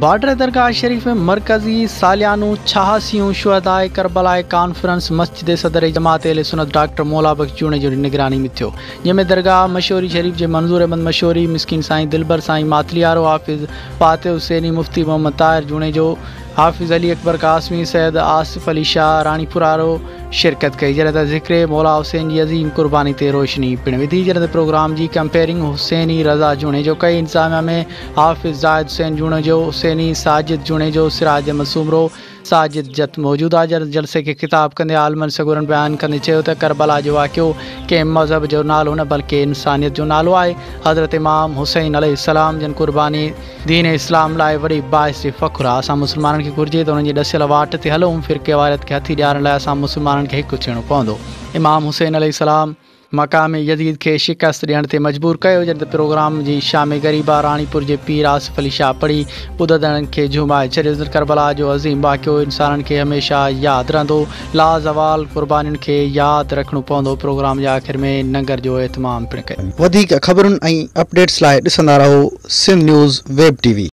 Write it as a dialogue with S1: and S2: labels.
S1: Border درگاهه شريف ۾ مرڪزي ساليانو ڇهاسيون شهداء ڪربلاء ڪانفرنس مسجد صدر جماعت اهل سنت ڊاڪٽر مولا بخش جوڻيجو جي نگراني ۾ ٿيو جنهن ۾ درگاهه مشوري شريف جي منظور احمد مشوري، مسڪين سائين دلبر سائين ماتليارو، حافظ فاتح حسيني، مفتي محمد طاهر جوڻيجو، حافظ علي اڪبر قاسمي، سيد آصف علي شاهه راڻيپورارو شرڪت ڪئي جڏهن ته ذڪر مولا حسين جي عظيم قرباني تي روشني پڻ وڌي جڏهن ته پروگرام جي ڪمپيئرنگ حسيني رضا جوڻيجو ڪئي انتظاميا ۾ حافظ زاهد حسين جوڻيجو، حسيني ساجد جوڻيجو، سراج احمد سومرو، ساجد جت موجود ها جڏهن جلسي کي خطاب ڪندي عالمن سڳورن بيان ڪندي چيو ته ڪربلا جو واقعو ڪنهن مذهب جو نالو نه بلڪه انسانيت جو نالو آهي حضرت امام حسين عليه السلام جن قرباني دين اسلام لاء وڏي باعث فخر آهي اسان مسلمانن کي گهرجي ته انهن جي ڏسيل واٽ تي هلون فرقيواريت کي هٿي ڏيارڻ لاء اسان مسلمانن کي هڪ ٿيڻو پوندو امام حسين عليه السلام مقام يزيد کي شڪست ڏيڻ تي مجبور ڪيو جڏهن ته پروگرام جي شام غريبه راڻيپور جي پير آصف علي شاهه پڙهي ٻڌندڙن کي جهومائي ڇڏيو ڪربلا جو عظيم واقعو انسانن کي هميشه ياد رهندو لازوال قربانين کي ياد رکڻو پوندو پروگرام جي آخر ۾ ننگر جو اهتمام پڻ ڪيو.
S2: وڌيڪ خبرن ۽ اپڊيٽس لاء ڏسندا رهو Sindh news web T V.